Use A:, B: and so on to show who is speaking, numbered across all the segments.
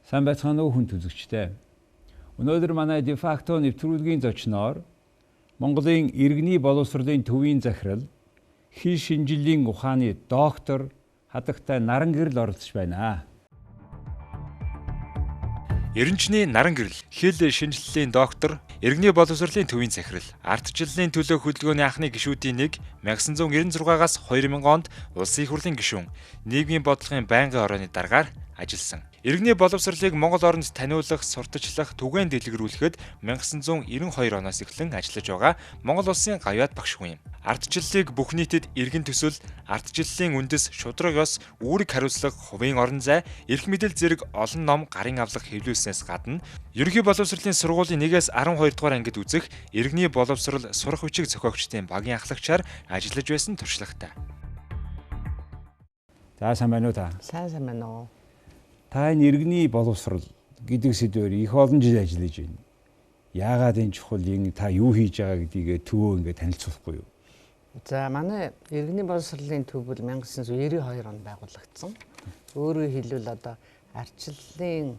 A: Сайн байцгаана уу хүн үзэгчдээ. Өнөөдөр манай Дефакто нэвтрүүлгийн зочноор Монголын иргэний боловсролын төвийн захирал, хэл шинжиллийн ухааны доктор Хадагтай Нарангэрэл оролцож байна.
B: Эренчний Нарангэрэл, хэл шинжиллийн доктор, иргэний боловсролын төвийн захирал, ардчлалын төлөө хөдөлгөөний анхны гишүүдийн нэг, 1996-аас 2000 онд Улсын их хурлын гишүүн, нийгмийн бодлогын байнгын орооны даргаар ажилласан. Иргэний боловсролыг Монгол оронд таниулах, сурталчлах, түгээн дэлгэрүүлэхэд 1992 оноос эхлэн ажиллаж байгаа Монгол улсын гавьяат багш хүн юм. Ардчлалыг бүх нийтэд иргэн төсөл, ардчлалын үндэс, шудраг ёс, үүрэг хариуцлага, хувийн орон зай, эрх мэдэл зэрэг олон ном гарын авлага хэвлүүлснээс гадна ерөнхий боловсролын сургуулийн 1-ээс 12 дугаар ангид үзэх иргэний боловсрол сурах бичиг зохиогчдын багийн ахлагчаар ажиллаж байсан туршлагатай.
A: За, сайн байна уу та?
C: Сайн байна уу?
A: Та энэ иргэний боловсрол гэдэг сэдвээр их олон жил ажиллаж байна. Яагаад энэ чухал, энэ та юу хийж байгаа гэдгийг төвөө ингээд танилцуулахгүй юу?
C: За, манай иргэний боловсролын төв бол 1992 онд байгуулагдсан. Өөрөөр хэлбэл одоо ардчлалын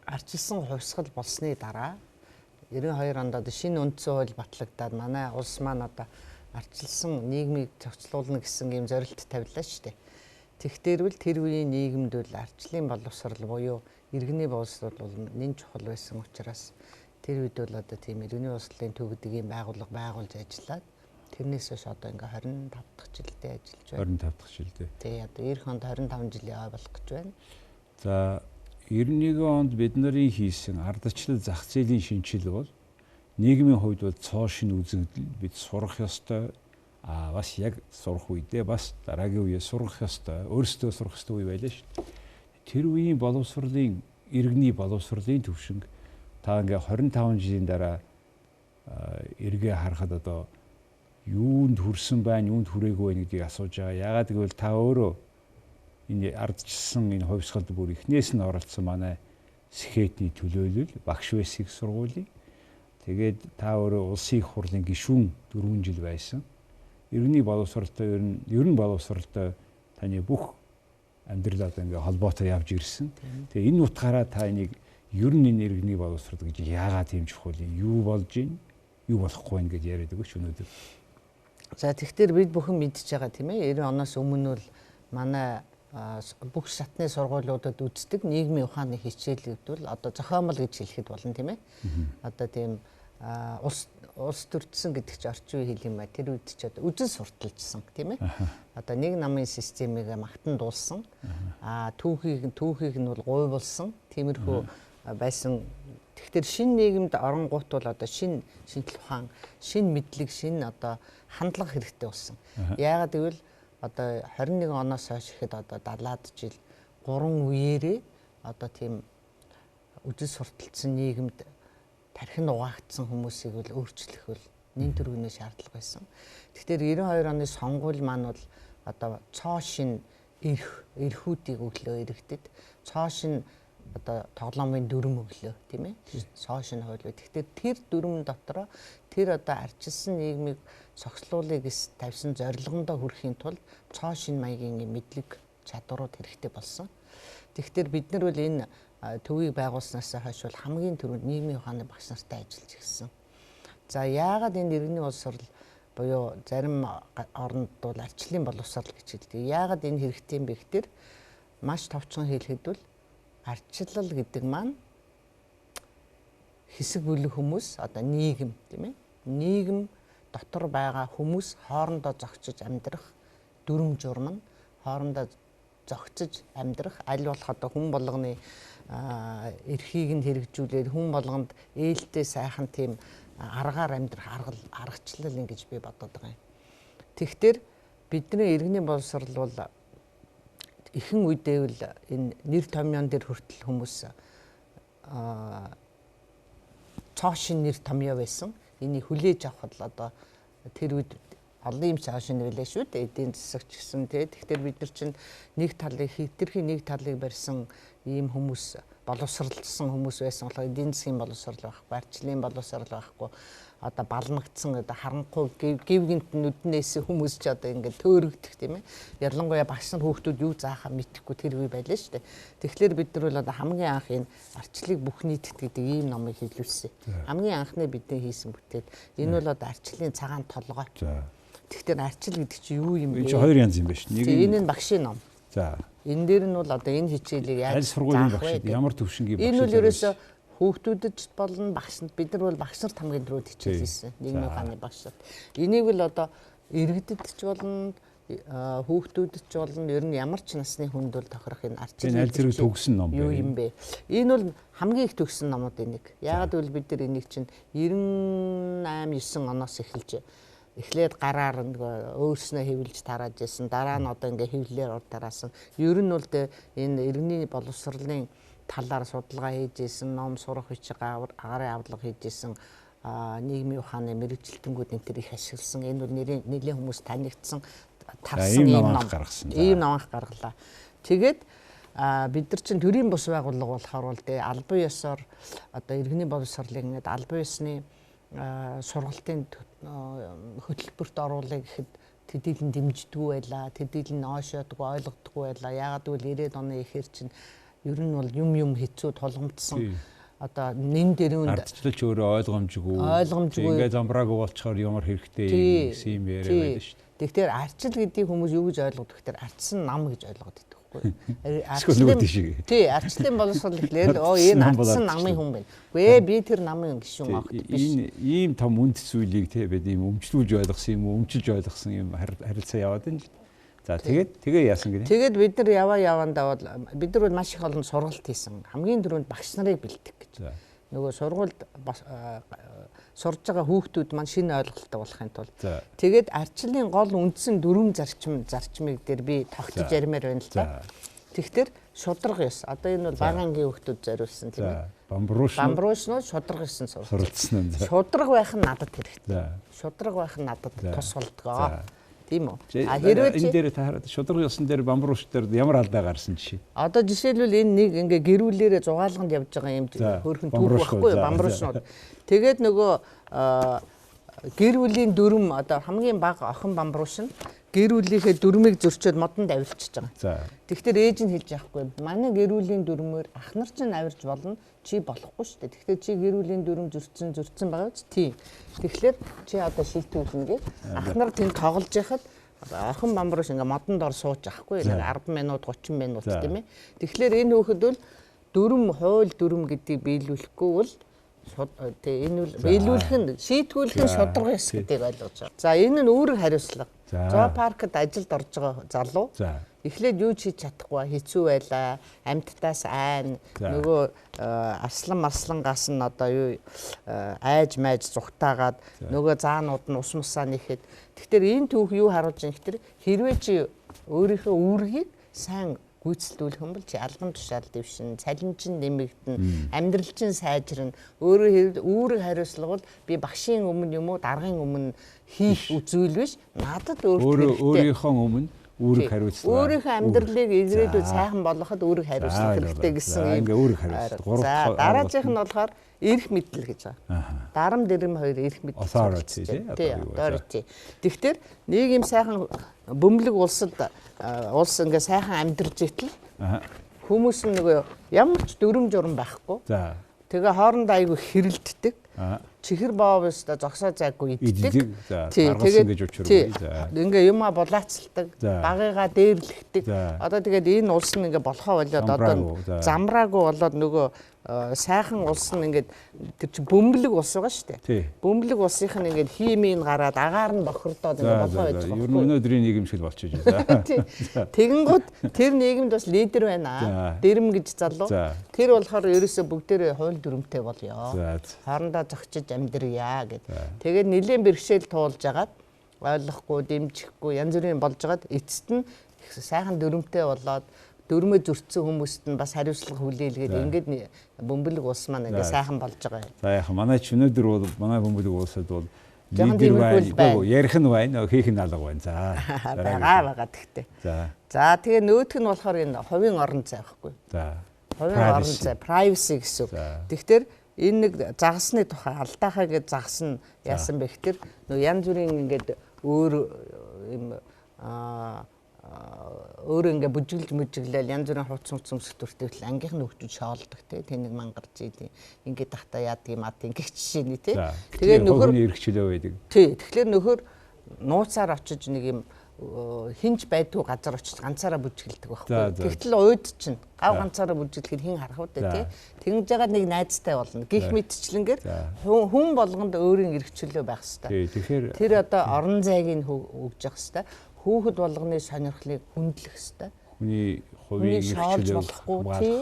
C: ардчилсан хувьсгал болсны дараа 92 онд одоо шинэ үндсэн хууль батлагдаад манай улс маань одоо ардчилсан нийгмийг зохицуулна гэсэн ийм зорилт тавилаа шүү дээ. Тэгтэрвэл тэр үеийн нийгэмд бол ардчлалын боловсрол буюу иргэний боловсрол бол нэн чухал байсан учраас тэр үед бол одоо тийм иргэний боловсролын төв гэдэг ийм байгууллага байгуулж ажиллаад тэрнээс хойш одоо ингээ 25 дахь жилдээ ажиллаж байна.
A: 25 дахь жилдээ.
C: Тий, одоо эх онд 25 жилийн ой болох гэж байна.
A: За, 91 онд бид нарын хийсэн ардчлал зах зээлийн шинжил бол нийгмийн хувьд бол цоо шинэ үзэгдэл, бид сурах ёстой. А бас яг сурах үедээ бас дараагийн үеэ сурах ёстой, өөрсдөө сурах ёстой үе байлаа шүү дээ. Тэр үеийн боловсролын иргэний боловсролын төвшинг та ингээ 25 жилийн дараа эргээ харахад одоо юунд хүрсэн байна, юунд хүрээгүй байна гэдгийг асууж байгаа. Яагаад гэвэл та өөрөө энэ ардчилсан энэ хувьсгалд бүр эхнээс нь оролцсон манай Сэхэтний төлөөлөл багш байсан их сургуулийн. Тэгээд та өөрөө улсын их хурлын гишүүн 4 жил байсан. Иргэний боловсролтой ер нь боловсролтой таны бүх амьдрал одоо ингээ холбоотой явж ирсэн. Тэгээ энэ утгаараа та энийг ер нь энэ иргэний боловсрол гэж яагаад тийм чухал юм, юу болж байна, юу болохгүй байна гэж яриад өгөөч өнөөдөр.
C: За, тэгэхээр бид бүхэн мэдж байгаа тийм ээ, 90 оноос өмнө бол манай бүх шатны сургуулиудад үздэг нийгмийн ухааны хичээлүүд бол одоо зохиомол гэж хэлэхэд болно тийм ээ. Одоо тийм улс төрчсөн гэдэг чи орчин үе хэл юм ба тэр үед чи одоо үзэн сурталчсан тийм ээ. Одоо нэг намын системийг магтан дуулсан. Түүхийг нь бол гуйвуулсан. Тиймэрхүү байсан. Тэгэхээр шинэ нийгэмд оронгуут бол одоо шинэ шинжлэх ухаан, шинэ мэдлэг, шинэ одоо хандлага хэрэгтэй болсон. Яагаад гэвэл одоо 21 оноос хойш ихэд одоо 70-аад жил 3 үеэрээ одоо тийм үзэл сурталчсан нийгэмд тархин угаагдсан хүмүүсийг бол өөрчлөх бол нэн төргөний шаардлага байсан. Тэгэхээр 92 оны сонгуул маань бол одоо цоо шин эрхүүдийг өглөө иргэдэд цоо шин одоо тоглоомын дүрм өглөө тийм ээ. Цоо шин хууль. Тэгэхээр тэр дүрм дотроо тэр одоо ардчилсан нийгмийг согслуулъя гэж тавьсан зорилгондоо хүрэхийн тулд цоо шин маягийн мэдлэг чадварууд хэрэгтэй болсон. Тэгэхээр бид нар бол энэ төвийг байгуулснаас хойш бол хамгийн түрүүнд нийгмийн ухааны багш нартай ажиллаж ирсэн. За, яагаад энэ иргэний боловсрол буюу зарим оронд бол ардчлалын боловсрол гэж хэлдэг. Яагаад энэ хэрэгтэй юм бэ гэхээр маш товчхон хэлэхэд бол ардчлал гэдэг маань хэсэг бүлэг хүмүүс одоо нийгэм тийм ээ. Нийгэм дотор байгаа хүмүүс хоорондоо зохицож амьдрах дүрм журм нь хоорондоо зохицож амьдрах аль болох одоо хүн болгоны эрхийг нь хэрэгжүүлээд хүн болгонд ээлтэй сайхан тийм аргаар амьдрах аргачлал ингэж би бодод байгаа юм. Тэгэхээр бидний иргэний боловсрол бол ихэнх үедээ бол энэ нэр томьёон дээр хүртэл хүмүүс цоо шин нэр томьёо байсан. Энийг хүлээж авахд одоо тэр үед олон юм цоо шин байлаа шүү дээ. Эдийн засагч гэсэн тий. Тэгэхээр бид нар чинь нэг талыг хэтэрхий нэг талыг барьсан ийм хүмүүс боловсралсан хүмүүс байсан болохоор эдийн засгийн боловсрал байхгүй, ардчлалын боловсрал байхгүй, одоо балмагдсан одоо харанхуй гів гинт нүднээс хүмүүс ч одоо ингээд төөрөгдөх тийм ээ. Ялангуяа багш нар хүүхдүүд юу заахаа мэдэхгүй тэр үе байлаа шүү дээ. Тэгэхээр бид нар бол одоо хамгийн анх энэ арчлыг бүх нийтэд гэдэг ийм номыг хэвлүүлсэн. Хамгийн анхны бидний хийсэн бүтээл. Энэ бол одоо арчлын цагаан толгой. Тэгэхээр арчил гэдэг чинь юу юм бэ?
A: Энэ чинь хоёр янз юм байна шүү.
C: Нэг энэ нь багшийн ном.
A: За.
C: Энэ дээр нь бол одоо энэ хичээлийг яаж
A: сургуулийн багш ямар төвшингийн багш
C: энэ бол ерөөсөө хүүхдүүдэд ч болно багш нар бид нар бол багш нарт хамгийн түрүүд хичээл хийсэн. Нийгмийн ухааны багш нарт. Энийг л одоо иргэдэд ч болно хүүхдүүдэд ч болно ер нь ямар ч насны хүнд бол тохирох энэ арчил
A: аль зэрэг төгсөн ном
C: юу юм бэ? Энэ бол хамгийн их төгсөн номуудын нэг. Яагаад гэвэл бид нар энийг чинь 98 9 оноос эхэлж эхлээд гараар нөгөө өөрснөө хэвлэж тарааж исэн. Дараа нь одоо ингээ хэвлэлээр ор тараасан. Ер нь бол энэ иргэний боловсролын талаар судалгаа хийж исэн, ном сурах бичиг агарын авдлага хийж исэн нийгмийн ухааны мэргэжилтэнгүүд энэ төр их ашигласан. Энэ бол нэлээд хүмүүс танигдсан, тарсан
A: ийм ном гаргасан.
C: Ийм ном гаргалаа. Тэгээд бид нар чинь төрийн бус байгууллага болохоор бол тэ албан ёсоор одоо иргэний боловсролыг ингээд албан ёсны сургалтын хөтөлбөрт оруулъя гэхэд тэдийг нь дэмждэггүй байлаа, тэдийг нь оошоодгүй, ойлгодоггүй байлаа. Яагаад гэвэл 90-ад оны эхээр чинь ер нь бол юм хэцүү тулгамдсан одоо нэн дэрүүнд
A: ардчлалч өөрөө ойлгомжгүй ингээ замбраагүй болчоор ямар хэрэгтэй гэсэн юм яриа байдаг шүү дээ.
C: Тэгэхээр арчил гэдгийг хүмүүс юу гэж ойлгодог гэхээр ардсан нам гэж ойлгоод байдаг байхгүй юу?
A: Арчлын
C: тий, арчлын боловсрол гэхлээр оо энэ ардсан намын хүн байна. Үгүй ээ би тэр намын гишүүн огт биш.
A: Энэ ийм том үнд зүйлийг те бид ийм өмчлүүлж ойлгосон юм уу, өмчилж ойлгосон юм харилцаа яваад байна л. За тэгээд тэгээ яасан гинэ?
C: Тэгээд бид нар яваа явандаа бол бид нар бол маш их олон сургалт хийсэн. Хамгийн түрүүнд багш нарыг бэлтгэх гэж. Нөгөө сургуульд сурж байгаа хүүхдүүд маань шинэ ойлголттой болохын тулд. Тэгээд арчлын гол үндсэн дөрвөн зарчмыг дээр би тогтож ярмаар байна л да. Тэгэхээр шударга ёс. Одоо энэ бол бага ангийн хүүхдүүд зориулсан тийм ээ. Бамбруушнууд шударга ёсонд
A: суралцсан.
C: Шударга байх нь надад хэрэгтэй. Шударга байх нь надад тус болдгоо. Тийм үү?
A: А хэрвээ энэ дээр та хараад шударга ёсон дээр бамбруш дээр ямар алдаа гарсан жишээ?
C: Одоо жишээлбэл энэ нэг ингээ гэрүүлээрээ зугаалганд явж байгаа юм хөөрхөн түүх байхгүй юу? Бамбруушнууд. Тэгээд нөгөө гэр бүлийн дүрм одоо хамгийн бага охин бамбруш нь гэр бүлийнхээ дүрмийг зөрчөөд модонд авирчиж байгаа. Тэгэхээр ээж нь хэлж яахгүй. Манай гэр бүлийн дүрмээр ах нар чинь авирч болно, чи болохгүй шүү дээ. Тэгэхээр чи гэр бүлийн дүрм зөрчсөн байгаа ч тийм. Тэгэхээр чи одоо шийтгүүлнэ гэ. Ах нар тэнд тоглож яхад охин бамбруш ингээ модонд ор сууж ахгүй. Нэг 10 минут, 30 минут тийм ээ. Тэгэхээр энэ хүүхэд бол дүрм, хууль дүрм гэдгийг биелүүлэхгүй бол тэ энэ бол биелүүлэх нь шийтгүүлэх нь шударга ёс гэдгийг ойлгож байгаа. За энэ нь үүрэг хариуцлага. Зоопаркт ажилд орж байгаа залуу эхлээд юу ч хийж чадахгүй хэцүү байлаа, амьтдаас айн, нөгөө арслан марслангаас нь одоо юу айж майж зүхтаагаад нөгөө заанууд нь ус мусаа нэхэд. Тэгэхээр энэ түүх юу харуулж байгаа гэхээр хэрвээ чи өөрийнхөө үүргийг сайн гүйцэлдүүлэх юм бол чи албан тушаал дэвшин, цалин чинь нэмэгдэнэ, амьдрал чинь сайжирна. Өөрөө үүрэг хариуцлага бол би багшийн өмнө юм уу, даргын өмнө хийх зүйл биш. Надад
A: өөрөө өөрийнхөө өмнө үүрэг хариуцлага.
C: Өөрийнхөө амьдралыг ирээдүйд сайхан болгоход үүрэг хариуцлага хэрэгтэй гэсэн
A: юм. Ингээ үүрэг хариуцлага.
C: За дараачих нь болохоор эрх мэдэл гэж байгаа. Дарам дэрэм хоёр эрх мэдэл.
A: Authority
C: тий. Authority. Тэгэхээр нэг юм сайхан бөмбөлөг улсад улс ингээ сайхан амьдарч итэл хүмүүс нь нөгөө ямар ч дүрм журам байхгүй. Тэгээ хоорондоо айгүй хэрэлддэг. Чихэр боовс та зогсоо зайгүй иддэг.
A: Тий, тэгээд гэж учиргүй.
C: Ингээ юмаа булаацалдаг, багыгаа дээрлэхдэг. Одоо тэгээд энэ улс нь ингээ болохоо болоод одоо замраагүй болоод нөгөө сайхан улс нь ингээд тэр чи бөмбөлөг улс байгаа шүү дээ. Бөмбөлөг улсынх нь ингээд химийн гараад агаар нь бохирдоод ингээд болохоо байж байгаа.
A: Ер нь өнөөдрийн нийгэм шиг болчихж байна.
C: Тэгэнгүүт тэр нийгэмд бас лидер байна. Дэрэм гэж залуу. Тэр болохоор ерөөсө бүгдээрээ хууль дүрмтэй болёо. Хоорондоо зогчиж амьдрья гэд. Тэгээд нэлээд бэрхшээл туулж агаад ойлгохгүй, дэмжихгүй, янз бүрийн болж агаад эцэст нь сайхан дүрмтэй болоод дөрмөө зөрчсөн хүмүүст нь бас хариуцлага хүлээлгээд ингээд бөмбөлөг улс маань ингээд сайхан болж байгаа юм.
A: За яах манай ч өнөөдөр бол манай бөмбөлөг улсад бол лидер байна, ярих нь байна, хийх нь алга байна. За
C: байгаа тэгтээ. За тэгээ нөөдг нь болохоор энэ хувийн орон зай байхгүй.
A: За
C: хувийн орон зай, privacy гэсэн үг. Тэгэхээр Энэ нэг загасны тухай алдаахаа гэж загас нь яасан бэ гэхээр нөө янз бүрийн ингээд өөр юм өөр ингээ бүжиглж мүжиглээл янз бүрийн хувцас өмсөх дүртэй ангийнх нь хөвчүүд шоолдог те тэнэг мангарч идэв. Ингээд тахта яадаг юм ад ингэх жишээний те.
A: Тэгээ нөхөр эрх чөлөө байдаг.
C: Тий. Тэгэхээр нөхөр нууцаар очиж нэг юм хинж байдгүй газар очиж ганцаараа бүжиглдэг байхгүй. Тэгтэл уйд чинь гав ганцаараа бүжиглэхэд хин харах вэ те. Тэгж байгаа нэг найзтай болно. Гэх мэтчлэнгээр хүн болгонд өөрийн эрх чөлөө байх хэвээр.
A: Тэгэхээр
C: тэр одоо орон зайг нь өгж явах хэвээр. Хүүхэд болгоны сонирхлыг хүндлэх хэвээр.
A: Хүний хувийн эрх чөлөөг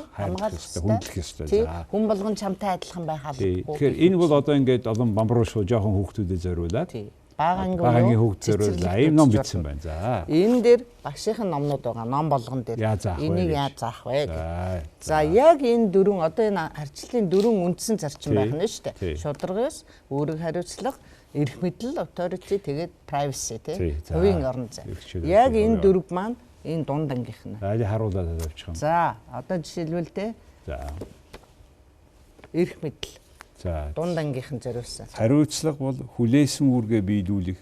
A: хамгаалах хэвээр, хүндлэх хэвээр.
C: Хүн болгон чамтай адилхан байх албагүй.
A: Тэгэхээр энэ бол одоо ингээд олон бамбруу шүү жоохон хүүхдүүдэд зориулаад
C: бага ангийн
A: хүүхд зориулаад ийм ном бичсэн байна. За.
C: Энэ дээр багшийн номнууд байгаа. Ном болгон дээр энийг яаж заах вэ гэх. За яг энэ дөрвөн одоо энэ арчлалын дөрвөн үндсэн зарчим байх нь шүү дээ. Шударга ёс, үүрэг хариуцлага, эрх мэдэл, authority, тэгээд privacy тий. Хувийн орон зай. Яг энэ дөрв маань энэ дунд ангийнх нь.
A: Аль харуулаад авчих юм.
C: За, одоо жишээлбэл те.
A: За.
C: Эрх мэдэл.
A: За.
C: Дунд ангийнх нь зориулсан.
A: Хариуцлага бол хүлээсэн үүргээ биелүүлэх,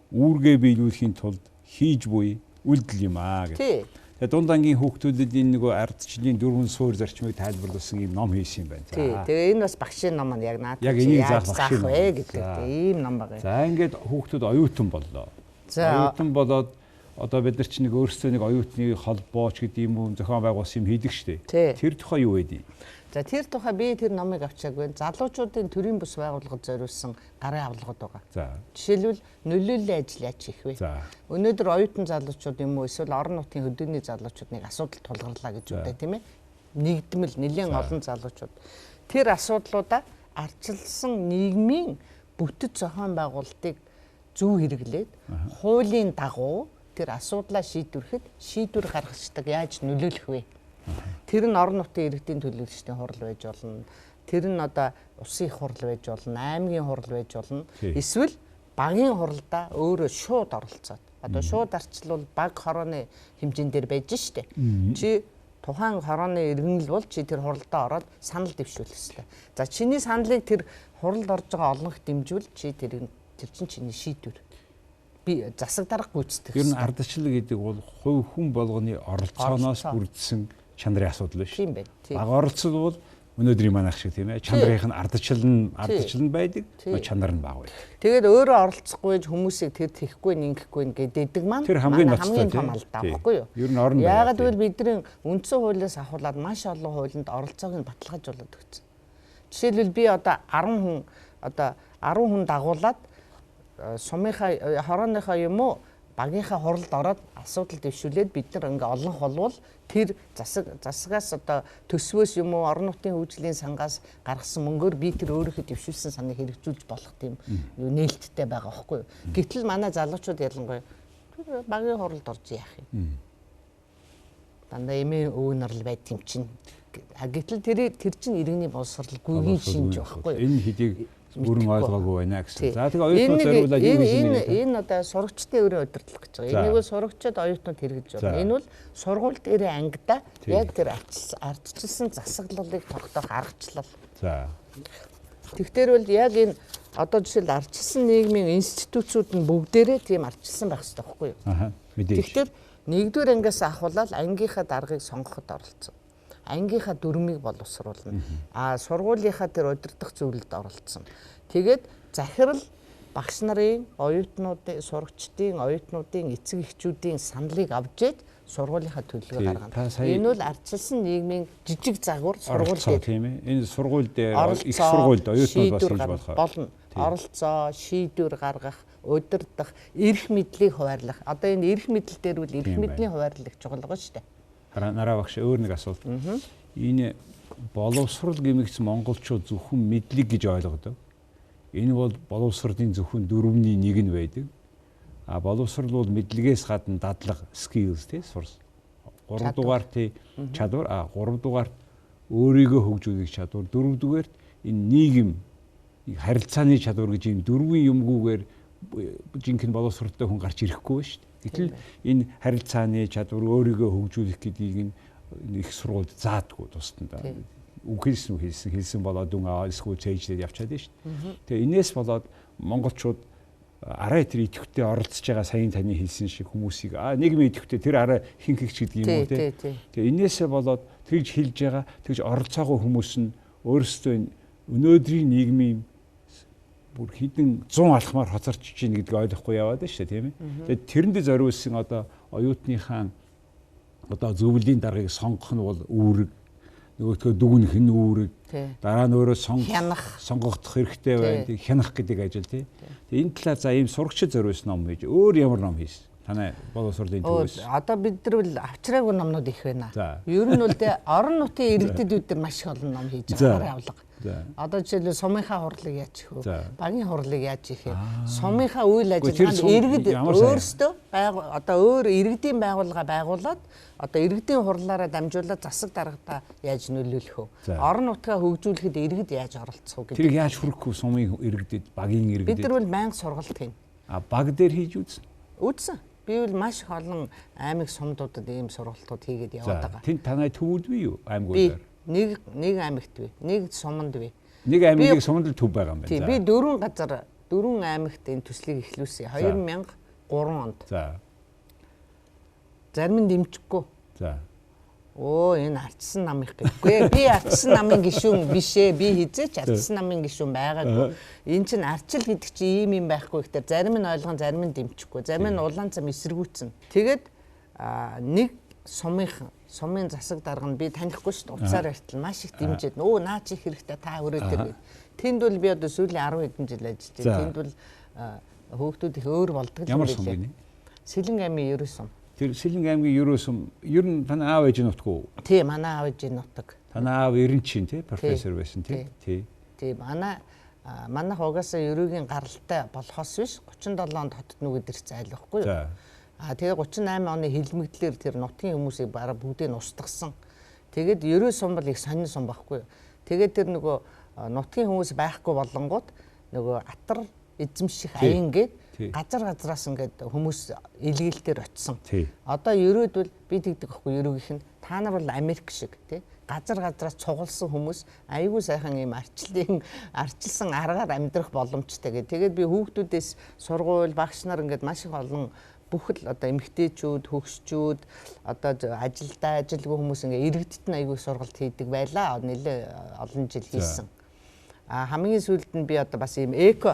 A: үүргээ биелүүлэхийн тулд хийж буй үйлдэл юм аа гэх. Тэгээ дунд ангийн хүүхдүүдэд энэ нөгөө ардчлалын дөрвөн суурь зарчмыг тайлбарласан ийм ном хийсэн юм байна.
C: Тий. Тэгээ энэ бас багшийн ном маань яг наад
A: яг энийг заах багшийн
C: вэ гэдэг ийм ном байгаа.
A: За ингээд хүүхдүүд оюутан боллоо.
C: За
A: оюутан болоод одоо бид нар чинь нэг өөрсдөө нэг оюутны холбооч гэдэг юм уу зохион байгуулсан юм хийдэг штеп. Тэр тухай юу байдгийг?
C: За тэр тухай би тэр номыг авчаагүй. Залуучуудын төрийн бус байгууллагад зориулсан гарын авлагууд байгаа.
A: За.
C: Жишээлбэл нөлөөллийн ажил яаж хийх вэ?
A: За.
C: Өнөөдөр оюутан залуучууд юм уу эсвэл орон нутгийн хөдөөний залуучууд нэг асуудал тулгарлаа гэж үтэй тийм ээ. Нэгдмэл нэлээд олон залуучууд тэр асуудлуудаа арчилсан нийгмийн бүтэц зохион байгуулалтыг зөв хэрэглээд хуулийн дагуу тэр асуудлаа шийдвэрлэхэд шийдвэр гаргацдаг яаж нөлөөлөх вэ? Тэр нь орон нутгийн иргэдийн төлөөлөгчдийн хурал байж болно. Тэр нь одоо улсын их хурал байж болно, аймгийн хурал байж болно. Эсвэл багийн хуралдаа өөрөө шууд оролцоод. Одоо шууд арчлал баг хорооны хэмжээн дээр байж штэ. Чи тухайн хорооны иргэнэл бол чи тэр хуралдаа ороод санал дэвшүүлэх ёстой. За чиний саналыг тэр хуралд орж байгаа олонх дэмжүүл чи тэр чинь чиний шийдвэр. Би засаг дарга гүйцэтгэх.
A: Ер нь ардчлал гэдэг бол хувь хүн болгоны оролцооноос бүрдсэн чанарын асуудал биш.
C: Тийм байна.
A: Бага оролцол бол өнөөдрийн манайх шиг тийм ээ. Чанарын нь ардчлал нь байдаг, чанар нь бага байдаг.
C: Тэгээд өөрөө оролцохгүй хүмүүсийг тэр тэхгүй нингэхгүй гэдэг маань
A: тэр хамгийн ноцтой
C: том алдаа байхгүй юу?
A: Ер нь орон
C: яагаад гэвэл бидний үндсэн хуулиас ахуулаад маш олон хуулинд оролцоог нь баталгаажуулаад өгсөн. Жишээлбэл би одоо 10 хүн одоо 10 хүн дагуулад сумынхаа хорооныхаа юм уу багийнхаа хуралд ороод асуудал дэвшүүлээд бид нар ингээ олон холвол тэр засагаас одоо төсвөөс юм уу орон нутгийн хөгжлийн сангаас гаргасан мөнгөөр би тэр өөрийнхөө дэвшүүлсэн саныг хэрэгжүүлж болох тийм нээлттэй байгаа байхгүй юу. Гэтэл манай залуучууд ялангуяа тэр багийн хуралд орж яах юм. Дандаа эмээ өвөнөр л байд юм чинь. Гэтэл тэр чинь иргэний боловсралгүйгийн шинж байхгүй юу.
A: Энэ хэдийг бүрэн ойлгоогүй байна гэсэн. За тэгээ оюутнууд зориулаад юу хийсэн бэ?
C: Энэ одоо сурагчдын өрийн удирдлага гэж байгаа. Энийг бол сурагчид оюутнууд хэрэгжиж байна. Энэ бол сургууль дээрээ ангидаа яг тэр ардчилсан засаглалыг тогтоох аргачлал.
A: За.
C: Тэгэхээр бол яг энэ одоо жишээл ардчилсан нийгмийн институцүүд нь бүгдээрээ тийм ардчилсан байх хэрэгтэй байхгүй юу?
A: Аа. Мэдээж.
C: Тэгэхээр нэгдүгээр ангиас ахуулаад ангийнхаа даргаыг сонгоход оролцсон. Ангийнхаа дүрмийг боловсруулна. А сургуулийнхаа тэр удирдах зөвлөлд оролцсон. Тэгээд захирал багш нарын, оюутнуудын, сурагчдын, оюутнуудын эцэг эхчүүдийн саналыг авч ээд сургуулийнхаа төлөвлөгөө гаргана. Энэ бол ардчилсан нийгмийн жижиг загвар сургууль дээр.
A: Тийм ээ. Энэ сургууль дээр их сургуульд оюутнууд бас хийж болох
C: болно. Оролцоо, шийдвэр гаргах, удирдах, эрх мэдлийг хуваарлах. Одоо энэ эрх мэдэл дээр бол эрх мэдлийн хуваарлах чухал байгаа шүү дээ.
A: Нараа багш өөр нэг асуулт. Энэ боловсрол гэмэгц монголчууд зөвхөн мэдлэг гэж ойлгодог. Энэ бол боловсролын зөвхөн дөрвний нэг нь байдаг. А боловсрол бол мэдлэгээс гадна дадлага skills тий сурс. 3 дугаар тий чадвар, а 3 дугаарт өөрийгөө хөгжүүлэх чадвар, 4 дугаарт энэ нийгэм харилцааны чадвар гэж ийм дөрвөн юмгүйгээр жинхэнэ боловсролтой хүн гарч ирэхгүй байна шүү дээ. Гэтэл энэ харилцааны чадвар өөрийгөө хөгжүүлэх гэдгийг нь их сургуульд заадаггүй тусдаа. Үг хэлсэн үү хэлсэн хэлсэн болоод дүн аваад эсвэл цээжлээд явчаад байна шүү дээ. Тэгээ энээс болоод монголчууд арай тэр идэвхтэй оролцож байгаа саяын таны хэлсэн шиг хүмүүсийг нийгмийн идэвхтэй тэр арай хинхэгч гэдэг юм уу те. Тэгээ энээсээ болоод тэгж хэлж байгаа тэгж оролцоогүй хүмүүс нь өөрсдөө өнөөдрийн нийгмийн бүр хэдэн 100 алхмаар хоцорч чинь гэдгийг ойлгохгүй яваад байна шүү дээ, тийм ээ. Тэгээд тэрэнд зориулсан одоо оюутныхаа одоо зөвлөлийн даргаыг сонгох нь бол үүрэг, нөгөөдгөө дүгнэх нь үүрэг, дараа нь өөрөө сонгогдох хэрэгтэй байна, хянах гэдэг ажил, тий. Тэгээд энэ талаар за ийм сурагчид зориулсан ном хийж өөр ямар ном хийсэн? Танай боловсролын төвөөс.
C: Одоо бид нар бол авчраагүй номнууд их байна. Ер нь бол тэ орон нутгийн иргэдэд бид нар маш их олон ном хийж байгаа явлага. Одоо жишээлбэл сумынхаа хурлыг яаж хийх вэ? Багийн хурлыг яаж хийх вэ? Сумынхаа үйл ажиллагаанд иргэд өөрсдөө одоо өөр иргэдийн байгууллага байгуулад одоо иргэдийн хурлаараа дамжуулаад засаг даргадаа яаж нөлөөлөх вэ? Орон нутгаа хөгжүүлэхэд иргэд яаж оролцох вэ гэдэг.
A: Тэр яаж хүрэх вэ сумын иргэдэд, багийн иргэдэд?
C: Бид нар бол байнга сургалт хийнэ.
A: А баг дээр хийж үзсэн?
C: Үзсэн. Би бол маш их олон аймаг сумдуудад ийм сургалтууд хийгээд яваад байгаа.
A: Тэнд танай төвүүд бий юу аймагуудаар?
C: Нэг аймагт бий, нэг суманд бий.
A: Нэг аймаг нэг суманд л төв байгаа юм байна.
C: Тийм, би дөрвөн газар, дөрвөн аймагт энэ төслийг эхлүүлсэн. 2003 онд.
A: За.
C: Зарим нь дэмжихгүй.
A: За.
C: Өө энэ ардсан намынх гэхгүй. Би ардсан намын гишүүн биш ээ. Би хизээч ардсан намын гишүүн байгаагүй. Энэ чинь ардчил гэдэг чинь ийм юм байхгүй гэхээр зарим нь ойлгон, зарим нь дэмжихгүй. Зарим нь улаан цам эсэргүүцэн. Тэгээд нэг сумын засаг дарга нь би танихгүй шүү дээ. Утсаар ярьтал маш их дэмжиж. Өө наа чи хэрэгтэй та өрөө тэр гэв. Тэнд бол би одоо сүүлийн 10 хэдэн жил ажиллаж байна. Тэнд бол хөөгдүүд их өөр болдог
A: юм байна. Ямар сум гинэ?
C: Сэлэнг аймгийн Ерөө сум.
A: Тэр Сэлэнг аймгийн Ерөө сум ер нь танай аав ээж нутг уу?
C: Тий, манай аав ээж нутаг.
A: Танай аав Эренчин тий, профессор байсан тий.
C: Тий. Тий, манайх угаасаа Ерөөгийн гаралтай болохоос биш 37 онд хотод нүгэд ирсэн айл байхгүй юу? А тэгээ 38 оны хилмигдлэр тэр нутгийн хүмүүсийг бараг бүгдийг нь устгасан. Тэгээд Ерөө сум бол их сонин сум байхгүй юу? Тэгээд тэр нөгөө нутгийн хүмүүс байхгүй болонгууд нөгөө атар эзэмших аян гээд газар газраас ингээд хүмүүс илгээлтээр очисон. Одоо Ерөөд бол би тэгдэг байхгүй Ерөөгийнх нь та нар бол Америк шиг тий газар газраас цугласан хүмүүс айгүй сайхан ийм арчилсан аргаар амьдрах боломжтой гэх. Тэгээд би хүүхдүүдээс сургууль багш нар ингээд маш их олон бүх л одоо эмэгтэйчүүд, хөгшчүүд, одоо ажилдаа ажилгүй хүмүүс ингээ иргэдт нь айгүй сургалт хийдэг байлаа. Нэлээ олон жил хийсэн. А хамгийн сүүлд нь би одоо бас ийм эко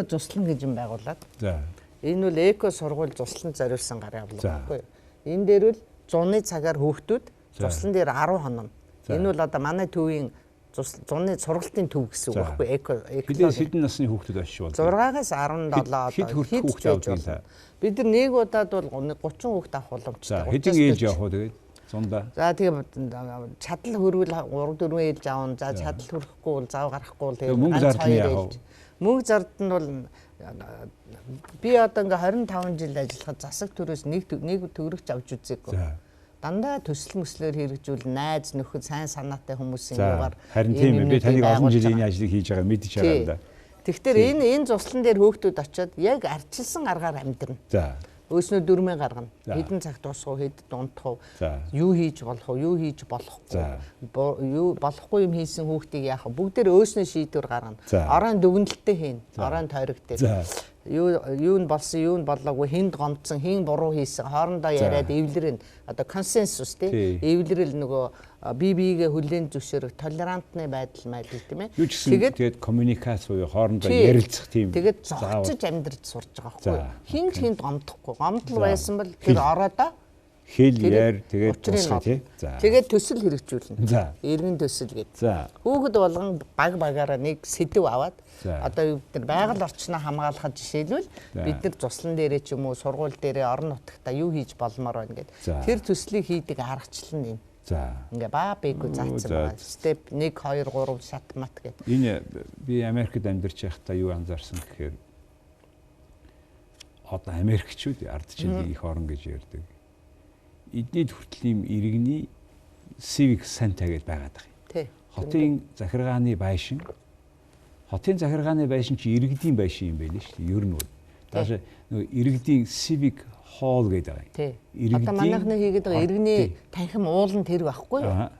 C: зуслан гэж юм байгуулад.
A: За.
C: Энэ бол эко сургууль зуслан зориулсан гар явуулга байхгүй юу? Энэ дээр бол зуны цагаар хүүхдүүд зуслан дээр 10 хоног. Энэ бол одоо манай төвийн зуны сургалтын төв гэсэн үг байхгүй эко.
A: Хэдэн насны хүүхдүүд очиж болдог?
C: 6-аас 17 одоо
A: хэд хүүхд авдаг юм?
C: Бид нар нэг удаад бол 30 хүүхд авах боломжтой.
A: Хэдэн ээлж явах вэ тэгээд зундаа?
C: За тэгээ чадал хөрвөл 3 4 ээлж авна. За чадал хөрөхгүй бол зав гарахгүй бол
A: тэгээд мөнгө зардал нь яах вэ?
C: Мөнгө зардал нь бол би одоо ингээ 25 жил ажиллахад засаг төрөөс нэг төгрөгч авч үзээгүй. Дандаа төсөл мөслөөр хэрэгжүүл найз нөхөд сайн санаатай хүмүүсийн юугаар.
A: Харин тийм ээ, би таныг олон жил энэ ажлыг хийж байгаа мэдэж байгаа юм да.
C: Тэгэхээр энэ зуслан дээр хөөгтүүд очиод яг арчилсан аргаар амьдрна.
A: За.
C: Өөснөө дүрмээ гаргана. Хэдэн цагт дуусах уу, хэд дундах уу, юу хийж болох уу, юу хийж болохгүй, юу болохгүй юм хийсэн хүүхдийг яах вэ? Бүгдээр өөснөө шийдвэр гаргана. Оройн дүгнэлтээ хийнэ. Оройн тойрог дээр. Юу нь болсон, юу нь болоогүй, хүнд гомдсон, хэн буруу хийсэн, хоорондоо яриад эвлэрэн одоо консенсус тий. Эвлэрэл нөгөө бие биегээ хүлээн зөвшөөрөх толерантны байдал майдал тийм ээ.
A: Тэгээд коммуникац буюу хоорондоо ярилцах тийм.
C: Тэгээд зогцож амьдрч сурж байгаа байхгүй юу? Хин ч хүнд гомдохгүй. Гомдол байсан бол тэр ороодоо
A: хэл яар тэгээд дуусгах тий.
C: За. Тэгээд төсөл хэрэгжүүлнэ. Иргэн төсөл гэдэг. Хүүхэд болгон баг багаараа нэг сэдэв аваад одоо бид нар байгаль орчноо хамгаалахад жишээлбэл бид нар зуслан дээрээ ч юм уу сургууль дээрээ орон нутагта юу хийж болмоор байна гэд. Тэр төслийг хийдэг аргачлал нь энэ.
A: За.
C: Ингээ баа бэгүй заасан байгаа. Степ 1 2 3 шат мат гэд.
A: Энэ би Америкт амьдарч байхдаа юу анзаарсан гэхээр одоо Америкчүүд ардчилын их орон гэж ярьдаг. Эдний хүртэл ийм иргэний civic center гэдээ байгаад байгаа юм.
C: Тий.
A: Хотын захиргааны байшин. Хотын захиргааны байшин чи иргэдийн байшин юм байна шүү дээ. Ер нь бол. Даже нөгөө иргэдийн civic hall гэдэг байгаа юм.
C: Тий. Одоо манайхны хийгээд байгаа иргэний танхим уулан тэр байхгүй юу?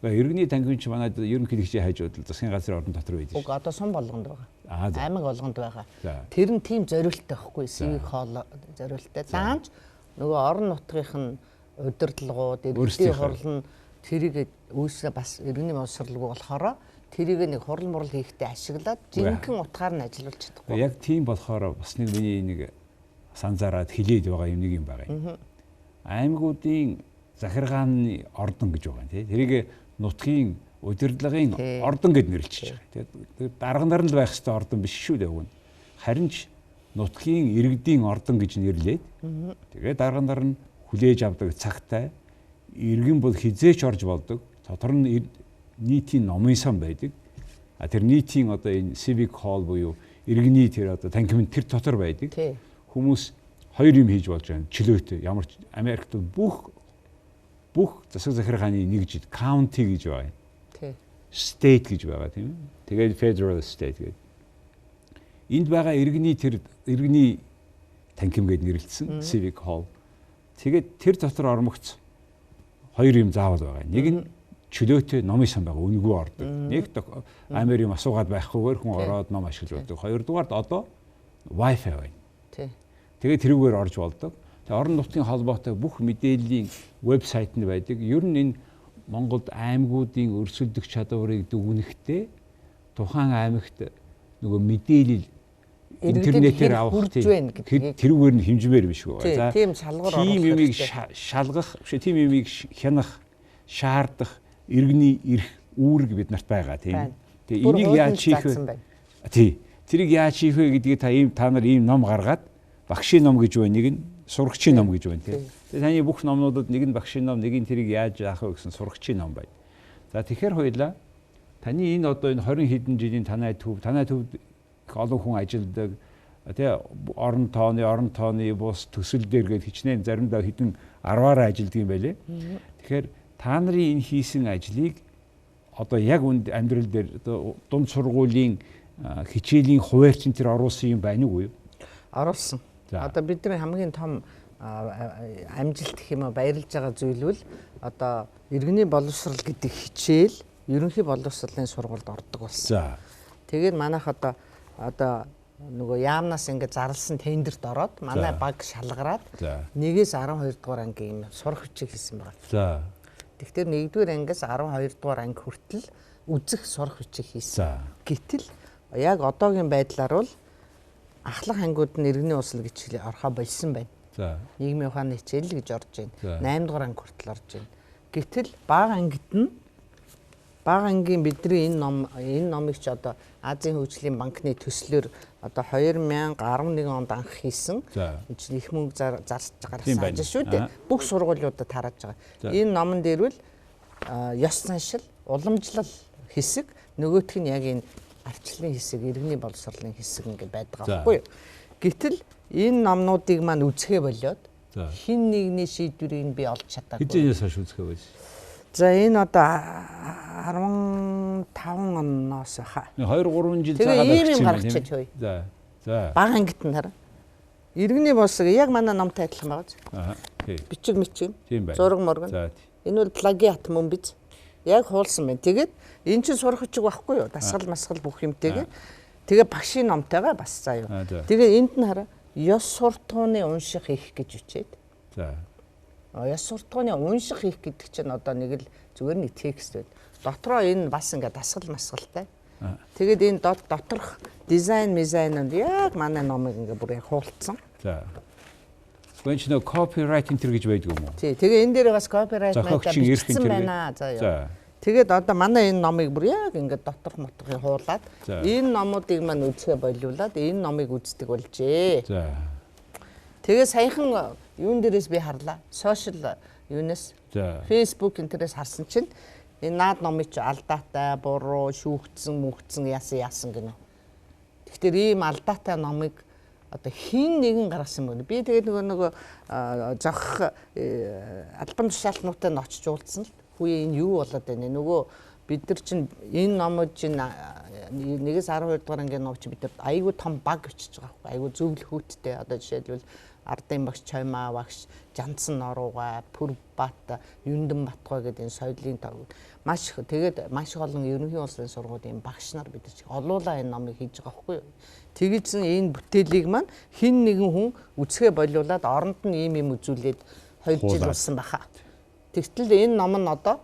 A: Иргэний танхим чи манай ерөнхийлөгчийн хажууд засгийн газрын ордон дотор байдаг шүү.
C: Уг одоо сум болгонд байгаа. Аймаг болгонд байгаа. Тэр нь тийм зориулттай байхгүй, civic hall зориулттай. Даанч нөгөө орон нутгийнх нь удирдлагууд, иргэдийн хурал нь тэрийг үүсээ бас иргэний боловсралгүй болохоор тэрийг нэг хурал мурал хийхдээ ашиглаад жинхэнэ утгаар нь ажиллуулж чадахгүй.
A: Яг тийм болохоор бас нэг миний нэг санзаараад хилээд байгаа юм нэг юм байгаа юм. Аймагуудын захиргааны ордон гэж байгаа юм тий. Тэрийг нутгийн удирдлагын ордон гэд нэрлэж байгаа. Тэгээд дарга нар нь л байх ёстой ордон биш шүү дээ уг нь. Харин ч нутгийн иргэдийн ордон гэж нэрлээд тэгээд дарга нар нь хүлээж авдаг цагтай иргэн бол хизээч орж болдог. Дотор нь нийтийн номын сан байдаг. А тэр нийтийн одоо энэ civic hall буюу иргэний тэр одоо танхим тэр дотор байдаг. Хүмүүс хоёр юм хийж болж байна. Чөлөөтэй ямар ч Америкт бүх засаг захиргааны нэг жил county гэж байгаа юм. State гэж байгаа тийм ээ. Тэгээд federal state гэдэг. Энд байгаа иргэний тэр иргэний танхим гэд нэрлэлсэн civic hall. Тэгээд тэр дотор ормогц хоёр юм заавал байгаа. Нэг нь чөлөөтэй номын сан байгаа, үнэгүй ордог. Нэг амар юм асуугаад байхгүйгээр хүн ороод ном ашиглаж болдог. Хоёрдугаард одоо Wi-Fi байна. Тэгээд тэрүүгээр орж болдог. Тэгээ орон нутгийн холбоотой бүх мэдээллийн вебсайт нь байдаг. Ер нь энэ Монголд аймагуудын өрсөлдөх чадварыг дүгнэхдээ тухайн аймагт нөгөө мэдээлэл интернетээр авах тэрүүгээр нь хэмжмээр биш үү.
C: За тийм шалгуур оруулах.
A: Тийм юмыг шалгах, биш тийм юмыг хянах, шаардах иргэний эрх үүрэг бид нарт байгаа тийм. Тэгээ энийг яаж хийх вэ? Тий. Тэрийг яаж хийх вэ гэдгийг та ийм та нар ийм ном гаргаад багшийн ном гэж байна, нэг нь сурагчийн ном гэж байна тийм. Тэгээ таны бүх номнуудад нэг нь багшийн ном, нэг нь тэрийг яаж яах вэ гэсэн сурагчийн ном байна. За тэгэхээр хоёлаа таны энэ одоо энэ 20 хэдэн жилийн танай төвд их олон хүн ажилладаг тий, орон тооны бус төсөл дээр гээд хичнээн заримдаа хэдэн 10-аараа ажилладаг юм байлээ. Тэгэхээр та нарын энэ хийсэн ажлыг одоо яг үнд амьдрал дээр одоо дунд сургуулийн хичээлийн хуваарчин тэр оруулсан юм байна уу?
C: Оруулсан. Одоо бидний хамгийн том амжилт гэх юм уу баярлж байгаа зүйл бол одоо иргэний боловсрал гэдэг хичээл ерөнхий боловсролын сургуульд ордог болсон. Тэгээд манайх одоо нөгөө яамнаас ингээд зарлсан тендерт ороод манай баг шалгараад 1-ээс 12 дугаар анги юм сурах бичиг хийсэн байгаа.
A: За.
C: Тэгэхээр 1-р ангиас 12 дугаар анги хүртэл үзэх сурах бичиг хийсэн. Гэтэл яг одоогийн байдлаар бол ахлах ангиуд нь иргэний усал гэж орхоо болсон байна.
A: За.
C: Нийгмийн ухааны хичээл гэж орж байна. 8 дугаар анги хүртэл орж байна. Гэтэл бага ангид нь бага ангийн бидний энэ номыг ч одоо Азийн хөгжлийн банкны төслөөр одоо 2011 онд анх хийсэн. Энэ чинь их мөнгө зарж гаргасан ажил шүү дээ. Бүх сургуулиудад тарааж байгаа. Энэ номон дээр бол ёс заншил, уламжлал хэсэг, нөгөөх нь яг энэ арчлалын хэсэг, иргэний боловсролын хэсэг ингээд байдаг байхгүй юу? Гэтэл энэ номнуудыг маань үзэхээ болиод хин нэгний шийдвэрийг би олж чадаагүй.
A: Хэзээс хойш үзэхээ болж.
C: За энэ одоо 15 оноос хаа.
A: 2-3 жил заагаад
C: ийм юм гаргачих хөөе.
A: За. За.
C: Бага ангит нь хараа. Иргэний боловсрол яг манай номтой адилхан байгаа биз?
A: Аа. Тий.
C: Бичиг мичиг.
A: Тийм байна.
C: Зураг мураг.
A: За.
C: Энэ бол плагиат мөн биз? Яг хуулсан байна. Тэгээд эн чинь сурах бичиг байхгүй юу? Дасгал масгал бүх юмтэйгээ. Тэгээ багшийн номтойгоо бас заа юу. Тэгээ энд нь хараа ёс суртахууны унших их гэж үчээд.
A: За.
C: Ёс суртахууны унших их гэдэг чинь одоо нэг л зүгээр нэг текст байд. Дотроо энэ бас ингээ дасгал масгалтай. Тэгээд энэ доторх дизайн мизайнууд яг манай номыг ингээ бүр яг хуулцсан.
A: За. Гэхдээ ч нөө copyright энэ төр гэж байдаг юм уу?
C: Тий. Тэгээ энэ дээр бас copyright маягаар бичсэн байна. За юу. Тэгээд одоо манай энэ номыг бүр яг ингээд доторх мотохыг хуулаад энэ номуудыг маань үзэхэ болиулаад энэ номыг үздэг болжээ.
A: За.
C: Тэгээ саяхан юун дээрээс би харлаа. Сошиал юунаас Facebook энэ дээрээс харсан чинь энэ наад номыг чи алдаатай, буруу, шүүгдсэн, мүгдсэн, яасан гинэ. Тэгэхээр ийм алдаатай номыг одоо хин нэгэн гаргасан юм. Би тэгээд нөгөө зохих албан тушаалтнуудтай нь очиж уулзсан л. Хүүе энэ юу болоод байна? Нөгөө бид нар чинь энэ номууд чинь 1-ээс 12 дугаар ангийн ном чи бид нар айгүй том баг өчөж байгаа байхгүй. Айгүй зөвлөхөөттэй. Одоо жишээлбэл Ардын багш Чоймаа багш, Жанцсан Норууга, Пүрбат, Юндэн Батгой гэдэг энэ соёлын тоо маш их. Тэгээд маш их олон ерөнхий улсын сургуулийн багш нар бид нар олуулаа энэ номыг хийж байгаа байхгүй юу. Тэгэлсэн энэ бүтээлийг маань хин нэгэн хүн үсгээ болиулаад оронд нь ийм юм үзүүлээд 2 жил болсон баха. Тэгтэл энэ ном нь одоо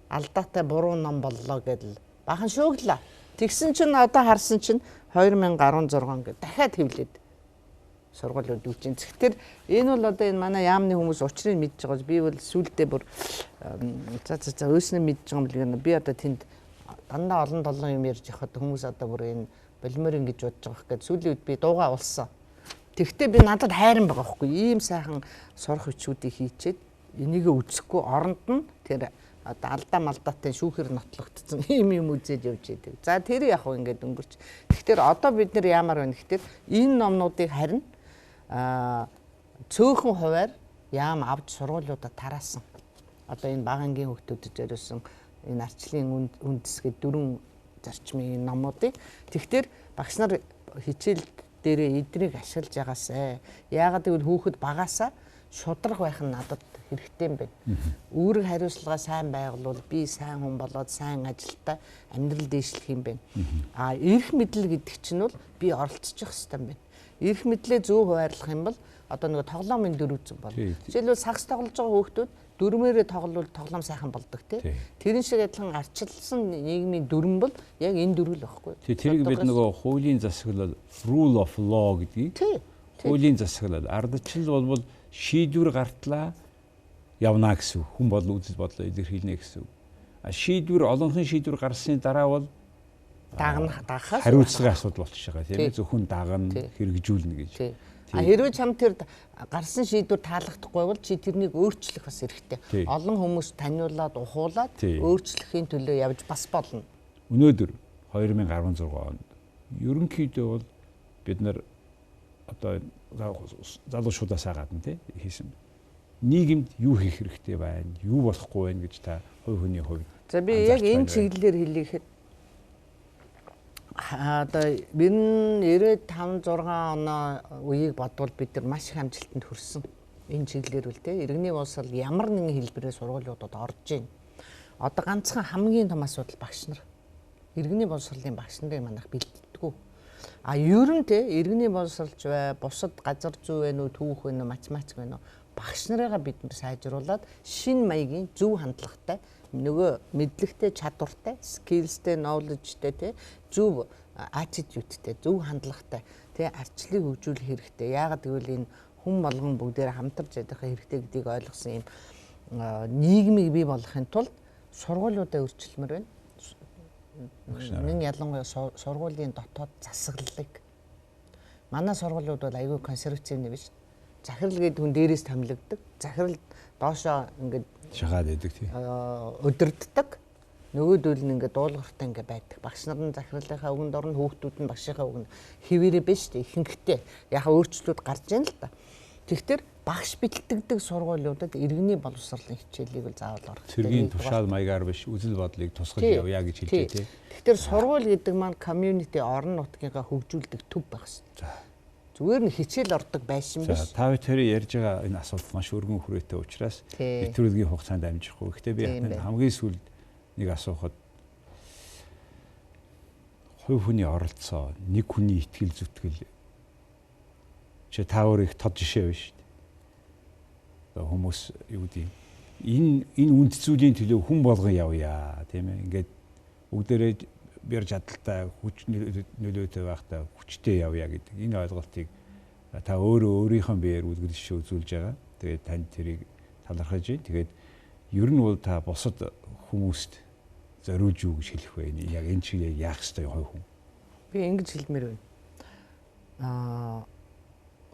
C: алдаатай буруу ном боллоо гэдэл бахан шүүглээ. Тэгсэн чинь одоо харсан чинь 2016 гээд дахиад хэвлээд сургуулиуд үжин. Тэгэхээр энэ бол одоо энэ манай яамны хүмүүс учрыг мэдж байгаа. Би бол сүулдэ бүр за за за өөснөө мэдж байгаа юм л гэнэ. Би одоо тэнд дандаа олон долоон юм ярьж явахад хүмүүс одоо бүр энэ болмоор ингэж бодож байгаа гэхэд сүүлийн үед би дуугаа улсан. Тэгвэл би надад хайран байгаа байхгүй. Ийм сайхан сурах хүчүүдийг хийчээд энийгээ үзэхгүй оронд нь тэр одоо алдаа малдаатай шүүхэр нотлогдсон ийм юм үзээд явж идэг. За тэр яг хөө ингээд өнгөрч. Тэгэхээр одоо бид нар яамаар байна гэхээр энэ номнуудыг харин цөөхөн хувиар яам авч сургуулиудад тараасан. Одоо энэ бага ангийн хүүхдүүдэд зориулсан энэ арчлын үндэс гэдэг дөрвөн зарчмын номуудыг тэгэхээр багш нар хичээл дээрээ эднийг ашиглаж ягаасай. Яагаад гэвэл хүүхэд багаасаа шудраг байх нь надад хэрэгтэй юм байна. Үүрэг хариуцлага сайн байгуул би сайн хүн болоод сайн ажилтаа амьдрал дээшлэх юм байна. А эрх мэдэл гэдэг чинь бол би оролцож явах хэрэгтэй юм байна. Эрх мэдлээ зөв хуваарлах юм бол одоо нэг тоглоомын дөрөв зэн болно. Жишээлбэл сагс тоглож байгаа хүүхдүүд дөрмөөрөө тоглол тоглоом сайхан болдог тий. Тэрэн шиг адилхан арчилсан нийгмийн дүрм бол яг энэ дөрөв л байхгүй.
A: Тэрийг бид нөгөө хуулийн засаглал rule of law гэдгийг хуулийн засаглал ардчил болбол шийдвэр гартлаа явна гэсэн үг. Хүн бол үзэл бодлоо илэрхийлнэ гэсэн үг. А шийдвэр олонхын шийдвэр гарсны дараа бол
C: дагнах дагахаас
A: хариуцлагын асуудал болчихж байгаа тийм ээ. Зөвхөн дагна хэрэгжүүлнэ гэж.
C: А хэрвээ чам тэр гарсан шийдвэр таалагдахгүй бол чи тэрнийг өөрчлөх бас хэрэгтэй. Олон хүмүүс таниулаад ухуулаад өөрчлөхийн төлөө явж бас болно.
A: Өнөөдөр 2016 онд ерөнхийдөө бол бид нар одоо залуучуудаасаа гадна тий хийсэн. Нийгэмд юу хийх хэрэгтэй байна, юу болохгүй байна гэж та хувь хүний хувьд.
C: За би яг энэ чиглэлээр хэлэхэд одоо 95 6 оноо үеийг бодвол бид нар маш их амжилтанд хүрсэн. Энэ чиглэлээр үл те иргэний боловсрол ямар нэгэн хэлбэрээр сургуулиудад орж байна. Одоо ганцхан хамгийн том асуудал багш нар. Иргэний боловсролын багш нарыг манайх бэлддэггүй. А ер нь те иргэний боловсролч бай, бусад газар зүй вэ нүү, түүх вэ нүү, математик вэ нүү багш нарыгаа бид нар сайжруулад шин маягийн зөв хандлагатай нөгөө мэдлэгтэй, чадвартай, skillsтэй, knowledgeтэй те зөв attitude-тэй, зөв хандлагатай те арчлыг хөгжүүлэх хэрэгтэй. Яагаад гэвэл энэ хүн болгон бүгдээр хамтарч ядах хэрэгтэй гэдгийг ойлгосон юм нийгмийг бий болгохын тулд сургуулиудаа өөрчлөмөр байна. Мөн ялангуяа сургуулийн дотоод засаглалыг манай сургуулиуд бол айгүй консерватив биш. Захирал гэдэг хүн дээрээс томилогддог. Захирал доошоо ингээд
A: шагаад байдаг тий.
C: Өдөрддөг. Нөгөөдөл нь ингээд дуулууртай ингээд байдаг. Багш нар нь захирлынхаа үгэнд орно, хүүхдүүд нь багшийнхаа үгэнд хэвээрээ биш тий. Ихэнхдээ яхаа өөрчлөлт гарч ийн л та. Тэгэхээр багш бэлтгэдэг сургуулиудад иргэний боловсролын хичээлийг бол заавал орох
A: хэрэгтэй. Цэргийн тушаал маягаар биш үзэл бодлыг тусгаж явъя гэж хэлжээ тий.
C: Тэгэхээр сургууль гэдэг маань community орон нутгийнхаа хөгжүүлдэг төв байх хэрэгтэй. Зүгээр нь хичээл ордог байшин биш.
A: Та бүхэн ярьж байгаа энэ асуулт маш өргөн хүрээтэй учраас нэвтрүүлгийн хугацаанд амжихгүй. Гэхдээ би хамгийн сүүлд нэг асуухад хувь хүний оролцоо, нэг хүний итгэл зүтгэл чи та өөр их тод жишээ биш шүү дээ. Одоо хүмүүс юу гэдэг энэ үнд зүйлийн төлөө хүн болгон явъя тийм ээ. Ингээд бүгдээрээ бэр чадaltaй хүч нөлөөтэй байхдаа хүчтэй явъя гэдэг энэ ойлголтыг та өөрөө өөрийнхөө биеэр үлгэр жишээ үзүүлж байгаа. Тэгээд танд тэрийг талархаж байна. Тэгээд ер нь бол та бусад хүмүүст зориулж юу гэж хэлэх вэ? Яг энэ чигээр яах ёстой хувь хүн?
C: Би ингэж хэлмээр байна.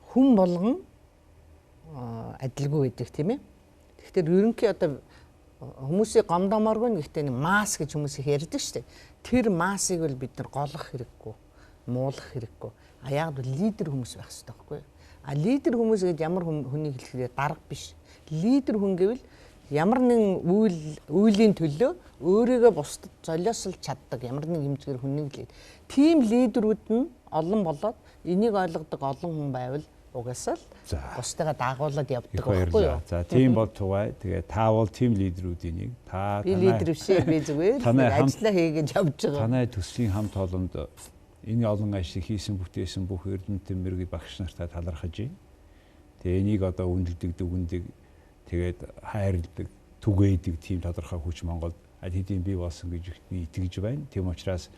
C: Хүн болгон адилгүй байдаг тийм ээ. Тэгэхээр ерөнхий одоо хүмүүсийг гомдоомооргүй гэхдээ нэг масс гэж хүмүүс их ярьдаг шүү дээ. Тэр массыг бол бид нар голох хэрэггүй, муулах хэрэггүй. А яг л лидер хүмүүс байх хэрэгтэй байхгүй юу? А лидер хүмүүс гэж ямар хүнийг хэлэхээр дарга биш. Лидер хүн гэвэл ямар нэгэн үйлийн төлөө өөрийгөө бусдад золиослж чаддаг ямар нэг хэмжээгээр хүнийг л. Тийм лидерүүд нь олон болоод энийг ойлгодог олон хүн байвал Угаасаа л бусдыгаа дагуулад явдаг байхгүй юу?
A: За тийм бол тугай. Тэгээ та бол team лидерүүдийн нэг.
C: Та би лидер биш ээ. Би зүгээр ажиллаа хийгээд явж байгаа.
A: Танай төслийн хамт олонд энэ олон ажлыг хийсэн бүтээсэн бүх эрдэмтэн мэргэд багш нартай талархаж байна. Тэгээ энийг одоо үнэлдэг, дүгнэдэг, тэгээд хайрладаг, түгээдэг тийм тодорхой хүч Монголд аль хэдийн бий болсон гэж би итгэж байна. Тийм учраас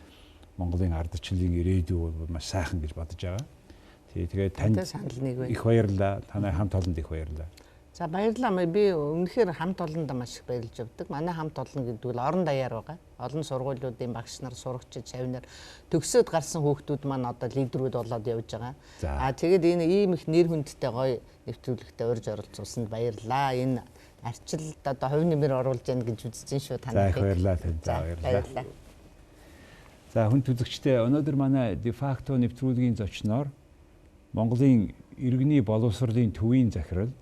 A: Монголын ардчлалын ирээдүй бол маш сайхан гэж бодож байгаа. Тэгээд танд
C: санал нэг байна.
A: Их баярлалаа. Танай хамт олонд их баярлалаа.
C: За баярлалаа. Би үнэхээр хамт олондоо маш их баярлж явдаг. Манай хамт олон гэдэг бол орон даяар байгаа. Олон сургуулиудын багш нар, сурагчид, шавь нар төгсөөд гарсан хүүхдүүд маань одоо лидерүүд болоод явж байгаа. Аа тэгээд энэ ийм их нэр хүндтэй гоё нэвтрүүлэгтээ урьж оролцуулсанд баярлалаа. Энэ арчилд одоо хувь нэмэр оруулж яана гэж үзсэн шүү
A: танай. За их баярлалаа танд. За баярлалаа. За хүн үзэгчдээ өнөөдөр манай дефакто нэвтрүүлгийн зочноор Монголын иргэний боловсролын төвийн захирал,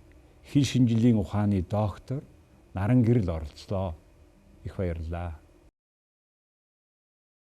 A: хэл шинжиллийн ухааны доктор Наран Гэрэл оролцлоо. Их баярлалаа.